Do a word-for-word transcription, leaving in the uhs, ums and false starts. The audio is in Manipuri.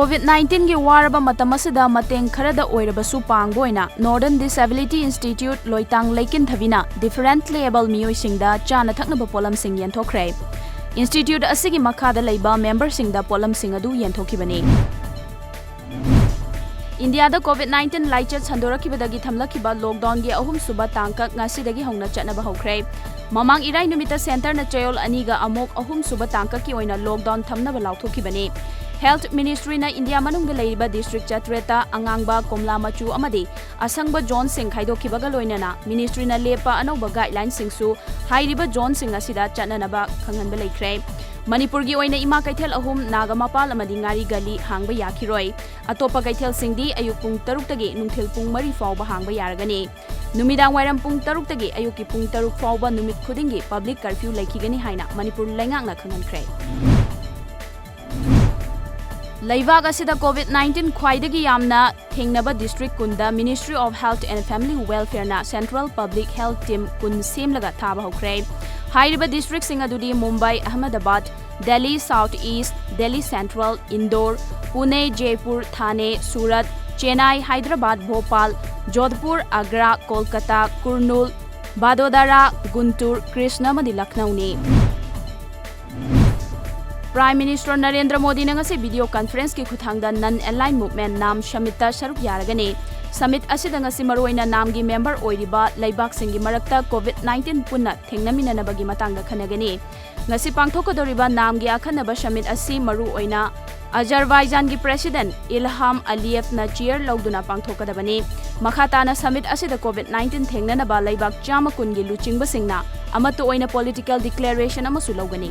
COVID nineteen ꯒꯤ ꯋꯥꯔꯕ ꯃꯇꯝ ꯑꯁꯤꯗ ꯃꯇꯦꯡ ꯈꯔꯗ ꯑꯣꯏꯔꯕꯁꯨ ꯄꯥꯡꯕ ꯑꯣꯏꯅ Northern Disability Institute ꯂꯣꯏꯇꯥꯡ ꯂꯩꯀꯤꯟꯊꯕꯤꯅ differently abled ꯃꯤꯑꯣꯏꯁꯤꯡꯗ ꯆꯥꯅ ꯊꯛꯅꯕ ꯄꯣꯠꯂꯝꯁꯤꯡ ꯌꯦꯟꯊꯣꯛꯈ꯭ꯔꯦ꯫ Institute ꯑꯁꯤꯒꯤ ꯃꯈꯥꯗ ꯂꯩꯕ memberꯁꯤꯡꯗ ꯄꯣꯠꯂꯝꯁꯤꯡ ꯑꯗꯨ ꯌꯦꯟꯊꯣꯛꯈꯤꯕꯅꯤ꯫ ꯏꯟꯗꯤꯌꯥꯗ COVID nineteen ꯂꯥꯏꯆꯠ ꯁꯟꯗꯣꯔꯛꯈꯤꯕꯗꯒꯤ ꯊꯝꯂꯛꯈꯤꯕ lockdownꯒꯤ ꯑꯍꯨꯝꯁꯨꯕ ꯇꯥꯡꯀꯛ ꯉꯁꯤꯗꯒꯤ ꯍꯧꯅ ꯆꯠꯅꯕ ꯍꯧꯈ꯭ꯔꯦ꯫ ꯃꯃꯥꯡ ꯏꯔꯥꯏ ꯅꯨꯃꯤꯠꯇ centreꯅ ꯆꯌꯣꯜ ꯑꯅꯤꯒ ꯑꯃꯨꯛ ꯑꯍꯨꯝꯁꯨꯕ ꯇꯥꯡꯀꯛꯀꯤ ꯑꯣꯏꯅ lockdown ꯊꯝꯅꯕ ꯂꯥꯎꯊꯣꯛꯈꯤꯕꯅꯤ꯫ Health Ministryꯅ ꯏꯟꯗꯤꯌꯥ ꯃꯅꯨꯡꯗ ꯂꯩꯔꯤꯕ district ꯆꯥꯇ꯭ꯔꯦꯠꯇ ꯑꯉꯥꯡꯕ, ꯀꯣꯝꯂꯥ ꯃꯆꯨ ꯑꯃꯗꯤ ꯑꯁꯪꯕ zoneꯁꯤꯡ ꯈꯥꯏꯗꯣꯛꯈꯤꯕꯒ ꯂꯣꯏꯅꯅ Ministryꯅ ꯂꯦꯞꯄ ꯑꯅꯧꯕ guidelineꯁꯤꯡꯁꯨ ꯍꯥꯏꯔꯤꯕ zoneꯁꯤꯡ ꯑꯁꯤꯗ ꯆꯠꯅꯅꯕ ꯈꯪꯍꯟꯕ ꯂꯩꯈ꯭ꯔꯦ꯫ ꯃꯅꯤꯄꯨꯔꯒꯤ ꯑꯣꯏꯅ ꯏꯃꯥ ꯀꯩꯊꯦꯜ ꯑꯍꯨꯝ, ꯅꯥꯒꯥꯃꯄꯥꯜ ꯑꯃꯗꯤ ꯉꯥꯔꯤ ꯒꯂꯤ ꯍꯥꯡꯕ ꯌꯥꯈꯤꯔꯣꯏ꯫ ꯑꯇꯣꯞꯄ ꯀꯩꯊꯦꯜꯁꯤꯡꯗꯤ ꯑꯌꯨꯛ ꯄꯨꯡ ꯇꯔꯨꯛꯇꯒꯤ ꯅꯨꯡꯊꯤꯜ ꯄꯨꯡ ꯃꯔꯤ ꯐꯥꯎꯕ ꯍꯥꯡꯕ ꯌꯥꯔꯒꯅꯤ꯫ ꯅꯨꯃꯤꯗꯥꯡ ꯋꯥꯏꯔꯝ ꯄꯨꯡ ꯇꯔꯨꯛꯇꯒꯤ ꯑꯌꯨꯛꯀꯤ ꯄꯨꯡ ꯇꯔꯨꯛ ꯐꯥꯎꯕ ꯅꯨꯃꯤꯠ ꯈꯨꯗꯤꯡꯒꯤ public curfew ꯂꯩꯈꯤꯒꯅꯤ ꯍꯥꯏꯅ ꯃꯅꯤꯄꯨꯔ ꯂꯩꯉꯥꯛꯅ ꯈꯪꯍꯟꯈ꯭ꯔꯦ꯫ ꯂꯩꯕꯥꯛ ꯑꯁꯤꯗ COVID nineteen ꯈ꯭ꯋꯥꯏꯗꯒꯤ ꯌꯥꯝꯅ ꯊꯦꯡꯅꯕ district ꯀꯨꯟꯗ Ministry of Health and Family Welfareꯅ Central Public Health Team ꯀꯨꯟ ꯁꯦꯝꯂꯒ ꯊꯥꯕ ꯍꯧꯈ꯭ꯔꯦ꯫ ꯍꯥꯏꯔꯤꯕ districtꯁꯤꯡ ꯑꯗꯨꯗꯤ Mumbai, Ahmedabad, Delhi South East, Delhi Central, Indore, Pune, Jaipur, ꯊꯥꯅꯦ, ꯁꯨꯔꯠ, ꯆꯦꯟꯅꯥꯏ, ꯍꯥꯏꯗ꯭ꯔꯕꯥꯗ, ꯚꯣꯄꯥꯜ, ꯖꯣꯙꯄꯨꯔ, ꯑꯒ꯭ꯔꯥ, ꯀꯣꯜꯀꯇꯥ, ꯀꯨꯔꯅꯨꯜ, ꯚꯥꯗꯣꯗꯥꯔꯥ, ꯒꯨꯟꯇꯨꯔ, ꯀ꯭ꯔꯤꯁꯅ ꯑꯃꯗꯤ ꯂꯈꯅꯧꯅꯤ꯫ Prime Minister ꯅꯔꯦꯟꯗ꯭ꯔ ꯃꯣꯗꯤꯅ ꯉꯁꯤ video conferenceꯀꯤ ꯈꯨꯠꯊꯥꯡꯗ Non-Aligned Movement, NAM, summitꯇ ꯁꯔꯨꯛ ꯌꯥꯔꯒꯅꯤ꯫ Summit ꯑꯁꯤꯗ ꯉꯁꯤ ꯃꯔꯨꯑꯣꯏꯅ NAMꯒꯤ member ꯑꯣꯏꯔꯤꯕ ꯂꯩꯕꯥꯛꯁꯤꯡꯒꯤ ꯃꯔꯛꯇ COVID nineteen ꯄꯨꯟꯅ ꯊꯦꯡꯅꯃꯤꯟꯅꯅꯕꯒꯤ ꯃꯇꯥꯡꯗ ꯈꯟꯅꯒꯅꯤ꯫ ꯉꯁꯤ ꯄꯥꯡꯊꯣꯛꯀꯗꯧꯔꯤꯕ NAMꯒꯤ ꯑꯈꯟꯅꯕ summit ꯑꯁꯤ ꯃꯔꯨꯑꯣꯏꯅ Azerbaijanꯒꯤ President Ilham Aliyevꯅ chair ꯂꯧꯗꯨꯅ ꯄꯥꯡꯊꯣꯛꯀꯗꯕꯅꯤ꯫ ꯃꯈꯥ ꯇꯥꯅ summit ꯑꯁꯤꯗ COVID nineteen ꯊꯦꯡꯅꯅꯕ ꯂꯩꯕꯥꯛ ꯆꯥꯝꯃ ꯀꯨꯟꯒꯤ ꯂꯨꯆꯤꯡꯕꯁꯤꯡꯅ ꯑꯃꯠꯇ ꯑꯣꯏꯅ political declaration ꯑꯃꯁꯨ ꯂꯧꯒꯅꯤ꯫